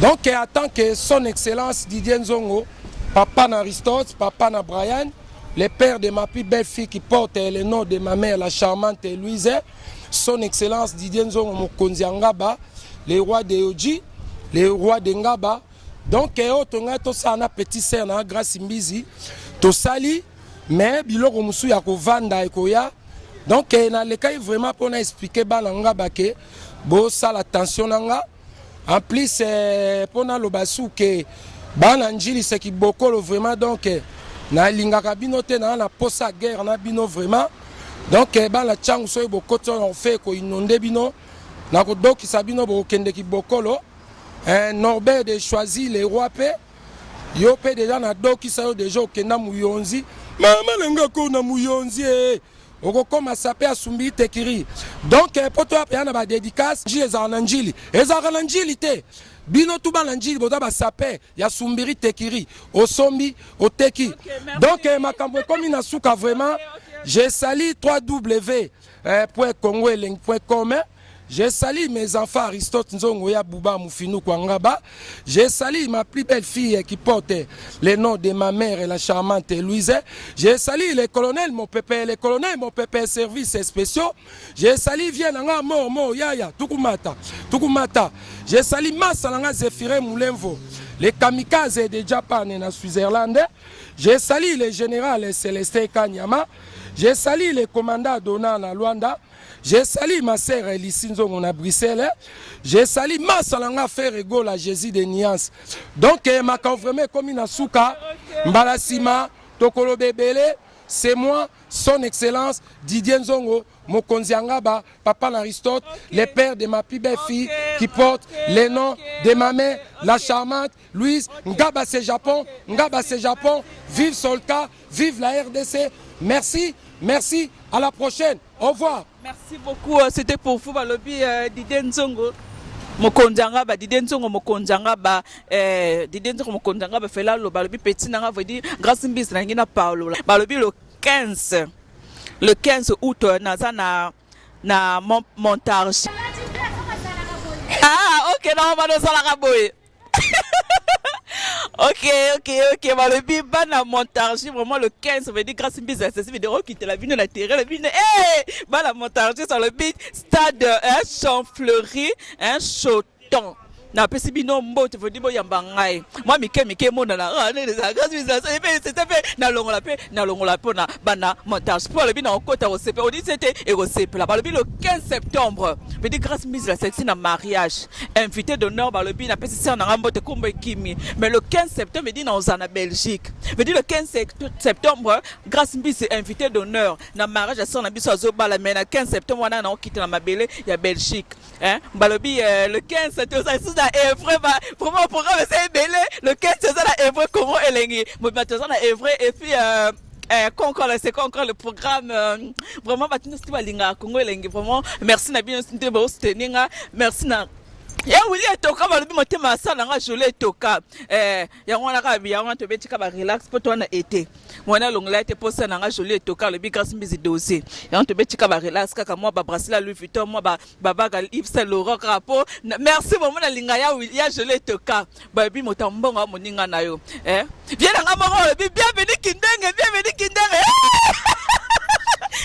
Donc en tant que son excellence Didier Nzongo, papa na Aristote, papa na Brian, le père de ma plus belle fille qui porte le nom de ma mère, la charmante Louise, son excellence Didier Nzongo mokonzi ya Ngaba, le roi de Yoji, le roi de Ngaba. Donc oyo tongai tosala na petit sœur na Grâce Mbizi, tosali mais biloko mosusu ya kovanda ekoya. Donc nalekaki vraiment mpona expliquer bana Ngaba ke bosala attention na nga. En plus mpona loba su ke bana Njili seki bokolo vraiment donc nalingaka bino te na na posa guerre na bino vraiment. Donc bana Tshangu soki bokoti wana ofe ko inonder bino na kodokisa bino bokokende kibokolo. Norbert de choisi le roi pe yo pe deja na dokisa yo deja okenda muyonzi mama na nga ko na muyonzi eh. Okokoma sape asumbi tekiri. Donc po toya pe na ba dédicace, Njili ezalaka na Njili. Ezalaka na Njili te. Bino tout bana Ndjili boza ba sapeur ya Sumbiri Tekiri, osombi, oteki. Donc eh, makambo ekomi na suka vraiment. Je salue 3W eh, point congo elengi point com. eh. Je salue mes enfants Aristote Nzongo ya Bouba Moufinou Kwangaba. Je salue ma plus belle fille qui porte le nom de ma mère, la charmante Louise. Je salue les colonels, mon pépé, les colonels, mon pépé, services spéciaux. Je salue vieux nanga mort mort yaya tukumata tukumata. Je salue massa nanga Zéphirin Moulemvo, les kamikazes de Japan et na Switzerland. Je salue le général Célestin Kanyama. Je salue le commandant Dona na Luanda. Je salue ma sœur Elissi Nzongo na Bruxelles. Je salue massa nanga Ferre Gola Jésus de Nuance. Donc eh, makambo vraiment ekomi na suka mbala sima tokoloba ebele. C'est moi, son excellence Didier Nzongo, Mokonzi Angaba, papa l'Aristote, le père de ma plus belle fille qui porte le nom de ma mère, la charmante Louise Ngaba c'est Japon, Ngaba c'est Japon, vive Solka, vive la RDC. Merci, merci, à la prochaine. Au revoir. Merci beaucoup, c'était pour vous balobi euh, Didier Nzongo. Mokonzi anga ba Didier Nzongo mokonzi anga ba eh, Didier Nzongo mokonzi anga ba fela lo balobi petit nanga veut dire grâce mbisi na ngi na Paolo balobi le 15 le 15 août euh, naza na na montage. Ah ok, na ba salaka boye. Ok, balobi bana Montargis vraiment le 15 veut dire grâce mbisa ceci vidéo okitela bino na terrain bino eh bana Montargis balobi stade hein, Champfleury hein, Choton napesi bino mbote vodi boyamba ngai mwa mike mike emonana ah, mpe nalongola mpe nalongola mpo na bana montage mpo alobi na okota kosepela odisi ete ekosepela balobi le 15 septembre vedi grâce mise la sexy na mariage invité d'honneur balobi napesi sœur na nga mbote kombo ekimi mais le 15 septembre edi na ozala na Belgique veut dire le 15 septembre grâce mbisi invité d'honneur na mariage ya sœur na biso azobala mais na 15 septembre wana na okita na mabele ya Belgique hein balobi euh, le 15 toza lisusu na Evre ba vraiment programme eza ebele le 15 toza na Evre Congo elengi mobima toza na Evre et puis euh, Eh, encore c'est encore le programme euh, vraiment bato nyonso te balingaka Congo elengi vraiment merci na bino nde bosoutenir nga merci na ya wili etoka balobi motema asala nga joli etoka eh, yango wana kaka yango wana tobeti kaka barelax mpo towana ete mwana alongola ete mposa na nga joli etoka alobi grâce mbizi dose yango tobeti kaka barelax kaka mwa babracelet ya louis vuitton mwa babaga Yves Saint Laurent kaka po merci vraiment nalinga ya ya joli etoka balobi moto ya mbongo ya moninga na yo eh? vie na nga moko alobi bienvenu kindenge bienvenu kindenge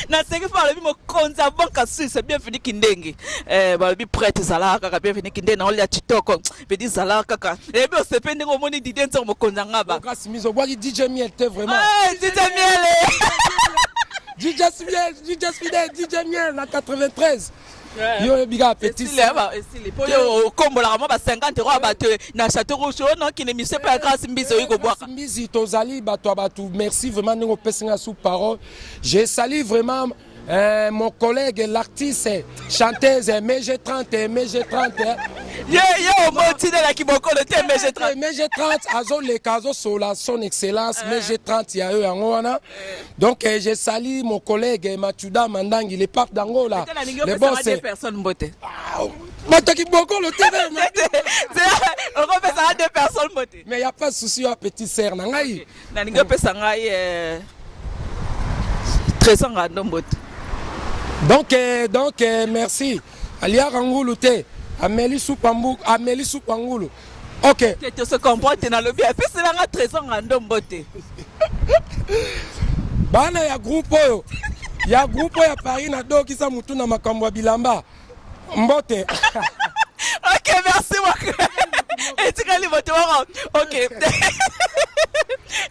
naseki mpo alobi mokonzi ya banque suisse bienvenu kindenge eh, balobi prete ezalaka kaka bienvenu kindenge na olia kitoko pedi ezalaka kaka eyebi osepe ndenge omoni didie nzoko mokonzi ya ngaba Grâce mise obwaki DJ Miel te vraiment. Eh, DJ Miel DJ Miel, DJ Fidel, DJ Miel na 93. Yo oyebi kaka petit. Esili po yo okombolaka mwa ba 50 euro ya bato na chateau rouge oyo nokende mise mpe ya grâce mbizi oyi kobwaka. Mbizi tozali bato ya bato merci vraiment ndenge opesi nga sous parole. Je salue vraiment euh, mon collègue l'artiste chanteuse MG30 MG30 ye ye omotinelaki mokolo te MG30 MG30 azoleka azosola son excellence MG30 ya yo yango wana. Donc eh, je salue mon collègue eh, Machuda Mandangi, le pape d'Angola. Le boss. Personne mbote. Ah, bato kibokolo te okopesanga deux personnes mbote. Mais y a pas de souci ya petite sœur na ngai. Nalingi opesa ngai eh, Trésor Ngando mbote. Donc eh, donc eh, merci. Aliaka ngulu te. Ameli supa mbu, ameli supa ngulu. Ok. Te to se comprend te nalobi apesela nga Trésor Ngando mbote. Bana ya groupe oyo ya groupe oyo ya Paris nadokisa mutu na makambo ya bilamba mbote. Ok, merci beaucoup. Etikali moto moko. Ok.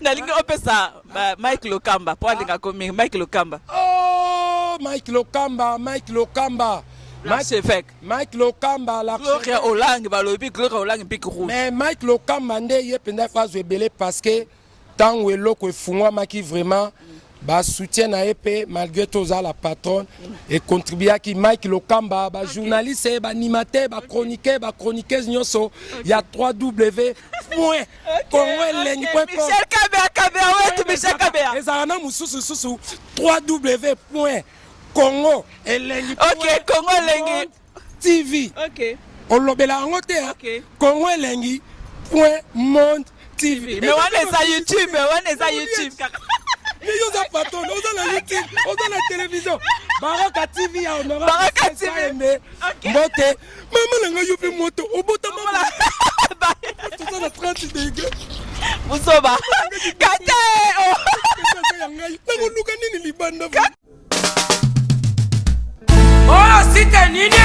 Nalingi opesa Mike Lokamba po alinga komi Mike Lokamba. Oh, Mike Lokamba, Mike Lokamba. L'archevêque. Mike Lokamba, l'archevêque. Gloria Olangi balobi Gloria Olangi pique rouge. Mais Mike Lokamba nde ye mpenza fazo ebele parce que ntango eloko efungwamaki vraiment ba soutien na ye mpe malgré toza la patronne econtribuaki Mike Lokamba ba journaliste ba animateur ba chroniqueur ba chroniqueuse nyonso ya 3W point Congo elengi point com. Michel Kabea Kabea wetu Michel Kabea ezala na mosusu susu 3W point Congo elengi ok Congo elengi TV ok. Olobela yango te. Congo Elengi point monde TV. Mais wana eza YouTube, wana eza YouTube kaka. Mais yo oza patron, oza na YouTube, oza na télévision. Baraka TV ya honorable. Baraka TV. Kayembe. Mbote. Mama na ngai yo mpe moto obotama toza na 30 degré. Buzoba. Kata eh, oh. Eza ya ngai. Nakoluka nini libanda? Oyo site nini?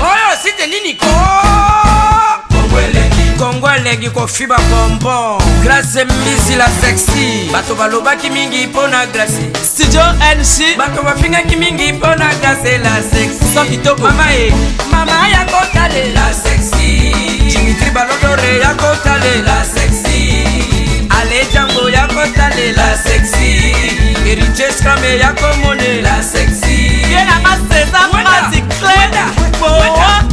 Oyo site nini ko? Kongo elengi kofiba bonbon. Grace Mbisi la sexy. Bato balobaki mingi mpo na Grace. Studio NG. Bato bafingaki mingi mpo na Grace la sexy. Son kitoko. Mama e, mama ya kotalela sexy. Dimitri Balodore ya kotalela sexy. Ale Jango ya kotalela sexy. Héritier Scrame ya komonela sexy. Ye na nga César Mati Clé. Boa.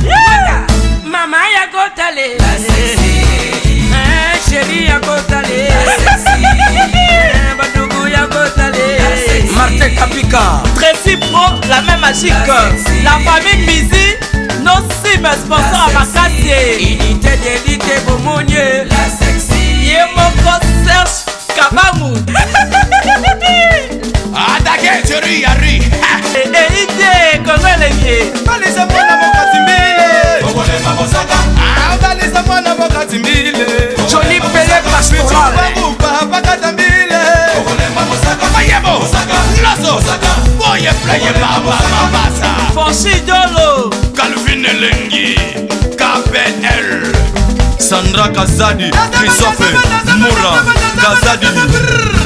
Mama ya kotalela sexy. Eh, chéri ya kotalela sexy. Eh, badugu ya kotalela sexy. Martin Kapika. Tracy Pro, la main magique. La famille Mizi, nos sim sponsor à Makassi. Unité d'élite bomonie. La sexy. Ye moko Serge Kabangu. Attaquez, chéri, Harry. Eite, Congo Elengi. Balisa mwana mokati mbile. Ah, balisa mwana mokati mbile. Johnny Pele Pastoral. Bitumba pakata mbile. Mayebo, Lazo, Boye Pleye Baba Mabasa. Franchi Dolo. Calvin Elengi, KPL. Sandra Kazadi, Christophe Moura, Kazadi.